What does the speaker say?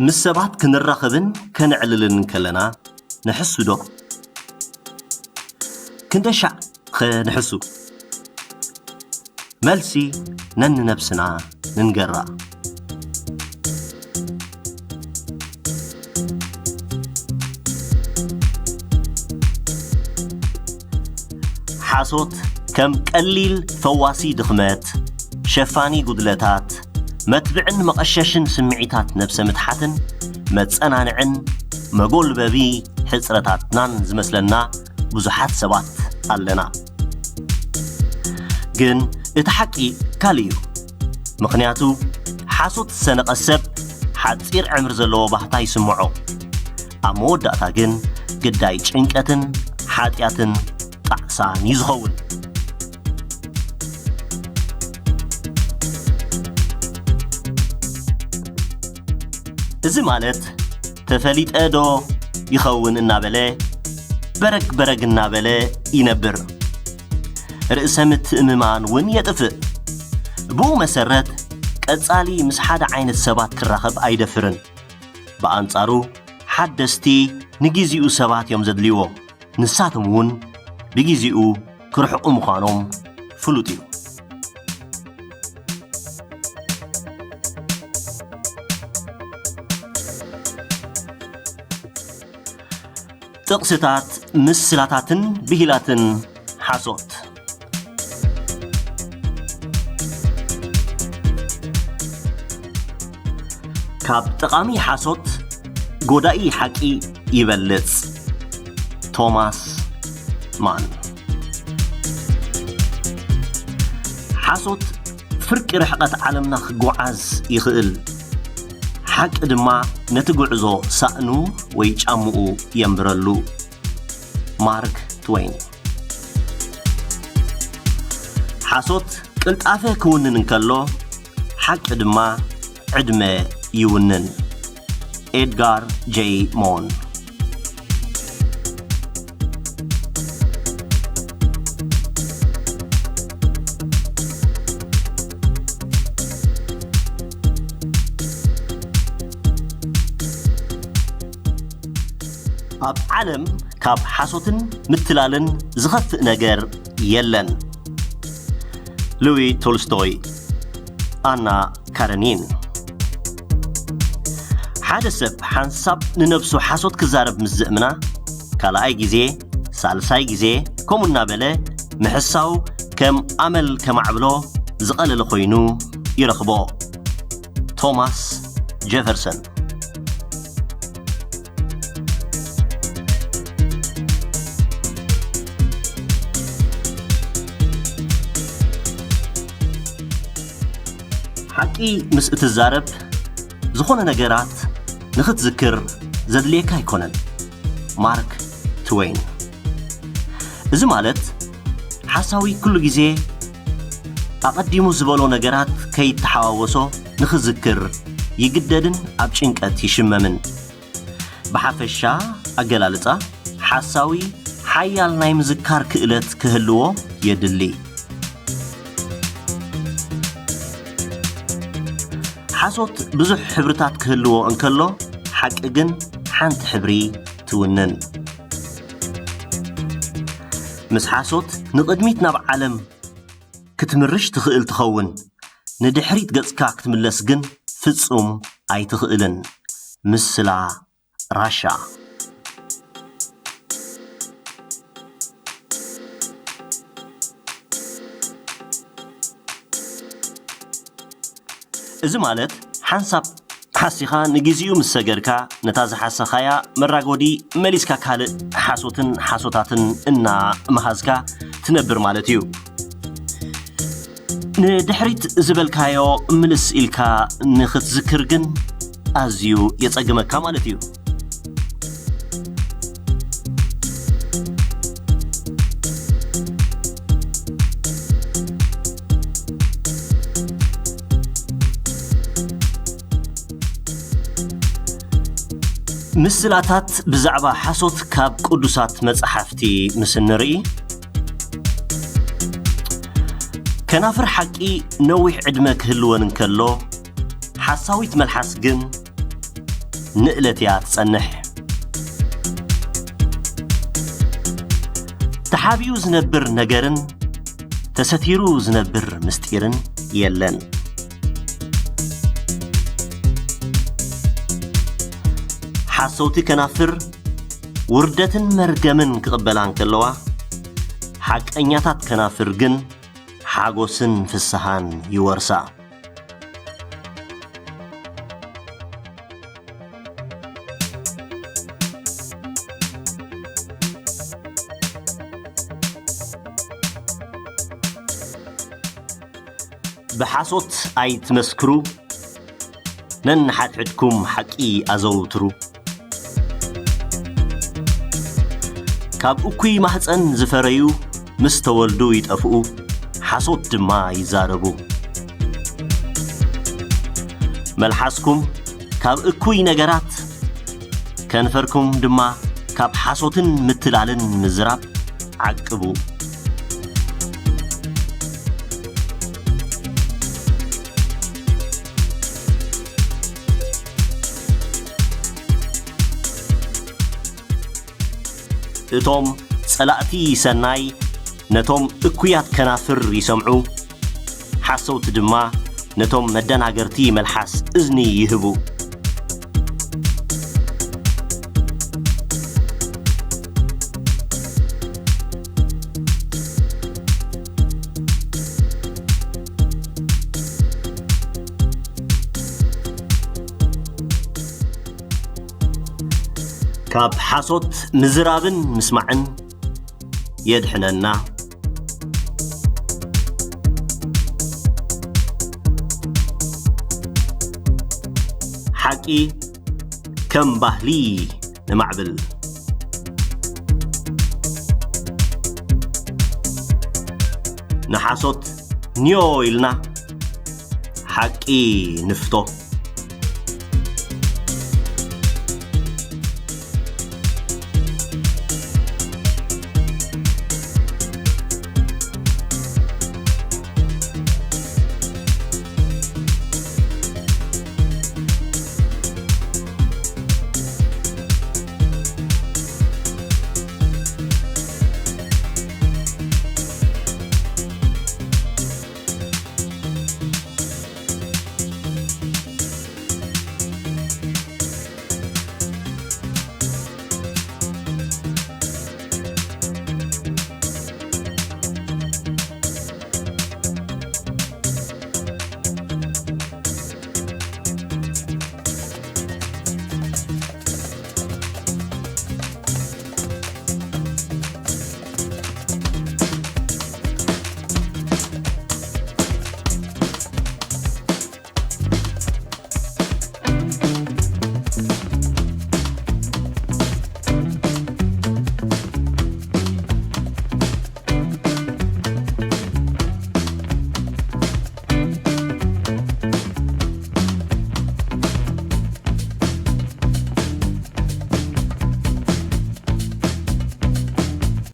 ምስ ሰባት ክንራኸብን ከነዕልልን ከለና ንሕሱ ዶ? ክንደይ ሻዕ ኸ ንሕሱ? መልሲ ነንነብስና ንንገራ። ሓሶት ከም ቀሊል ፈዋሲ ድኽመት፣ ሸፋኒ ጉድለታት፣ መትብዕን መቐሸሽን ስምዒታት ነብሰ ምትሓትን መጸናንዕን መጎልበቢ ሕጽረታትናን ዝመስለና ብዙሓት ሰባት ኣለና። ግን እቲ ሓቂ ካልእ እዩ። ምኽንያቱ ሓሶት ዝሰነቐ ሰብ ሓጺር ዕምሪ ዘለዎ ባህታ ይስምዖ። ኣብ መወዳእታ ግን ግዳይ ጭንቀትን ሓጢኣትን ጣዕሳን እዩ ዝኸውን። እዚ ማለት ተፈሊጠ ዶ ይኸውን እናበለ በረግ በረግ እናበለ ይነብር። ርእሰ ምትእምማን እውን የጥፍእ። ብኡ መሰረት ቀጻሊ ምስ ሓደ ዓይነት ሰባት ክራኸብ ኣይደፍርን። ብኣንጻሩ ሓደስቲ ንግዜኡ ሰባት እዮም ዘድልይዎ። ንሳቶም እውን ብግዜኡ ክርሕቑ ምዃኖም ፍሉጥ እዩ። ጥቕስታት፣ ምስላታትን ብሂላትን ሓሶት። ካብ ጠቓሚ ሓሶት ጎዳኢ ሓቂ ይበልጽ። ቶማስ ማን። ሓሶት ፍርቂ ርሕቀት ዓለምና ክጓዓዝ ይኽእል፣ ሓቂ ድማ ነቲ ጉዕዞ ሳእኑ ወይ ጫምኡ የንብረሉ። ማርክ ትወይን። ሓሶት ቅልጣፈ ክውንን እንከሎ፣ ሓቂ ድማ ዕድመ ይውንን። ኤድጋር ጄ ሞን። ኣብ ዓለም ካብ ሓሶትን ምትላልን ዝኸፍእ ነገር የለን። ሉዊ ቶልስቶይ። ኣና ካረኒን። ሓደ ሰብ ሓንሳብ ንነብሱ ሓሶት ክዛረብ ምስ ዘእምና፣ ካልኣይ ግዜ፣ ሳልሳይ ግዜ፣ ከምኡ እናበለ ምሕሳው ከም ኣመል ከማዕብሎ ዝቐለለ ኮይኑ ይረኽቦ። ቶማስ ጀፈርሰን። ሓቂ ምስ እትዛረብ፣ ዝኾነ ነገራት ንኽትዝክር ዘድልየካ ኣይኮነን። ማርክ ትወይን። እዚ ማለት፣ ሓሳዊ ኩሉ ግዜ ኣቐዲሙ ዝበሎ ነገራት ከይተሓዋወሶ ንኽዝክር ይግደድን ኣብ ጭንቀት ይሽመምን። ብሓፈሻ ኣገላልጻ፣ ሓሳዊ ሓያል ናይ ምዝካር ክእለት ክህልዎ የድሊ። ሓሶት ብዙሕ ሕብርታት ክህልዎ እንከሎ፣ ሓቂ ግን ሓንቲ ሕብሪ ትውንን። ምስ ሓሶት ንቕድሚት ናብ ዓለም ክትምርሽ ትኽእል ትኸውን፣ ንድሕሪት ገጽካ ክትምለስ ግን ፍጹም ኣይትኽእልን። ምስላ ራሻ። እዚ ማለት ሓንሳብ ሓሲኻ ንግዜኡ ምስ ሰገርካ፣ ነታ ዝሓሰኻያ መራጎዲ መሊስካ ካልእ ሓሶትን ሓሶታትን እናመሃዝካ ትነብር ማለት እዩ። ንድሕሪት ዝበልካዮ ምልስ ኢልካ ንኽትዝክር ግን ኣዝዩ የጸግመካ ማለት እዩ። ምስላታት ብዛዕባ ሓሶት ካብ ቅዱሳት መጻሕፍቲ ምስ እንርኢ፣ ከናፍር ሓቂ ነዊሕ ዕድመ ክህልወን እንከሎ፣ ሓሳዊት መልሓስ ግን ንእለት እያ ትጸንሕ። ተሓቢኡ ዝነብር ነገርን ተሰቲሩ ዝነብር ምስጢርን የለን። ሓሰውቲ ከናፍር ውርደትን መርገምን ክቕበላ እንከለዋ፣ ሓቀኛታት ከናፍር ግን ሓጎስን ፍስሃን ይወርሳ። ብሓሶት ኣይትመስክሩ፣ ነንሓድሕድኩም ሓቂ ኣዘውትሩ። ካብ እኩይ ማህፀን ዝፈረዩ ምስ ተወልዱ ይጠፍኡ፣ ሓሶት ድማ ይዛረቡ። መልሓስኩም ካብ እኩይ ነገራት፣ ከንፈርኩም ድማ ካብ ሓሶትን ምትላልን ምዝራብ ዓቅቡ። እቶም ጸላእቲ ሰናይ ነቶም እኩያት ከናፍር ይሰምዑ፣ ሓሰውቲ ድማ ነቶም መደናገርቲ መልሓስ እዝኒ ይህቡ። ካብ ሓሶት ምዝራብን ምስማዕን የድሕነና። ሓቂ ከም ባህሊ ንማዕብል። ንሓሶት ኒዮ ኢልና ሓቂ ንፍቶ።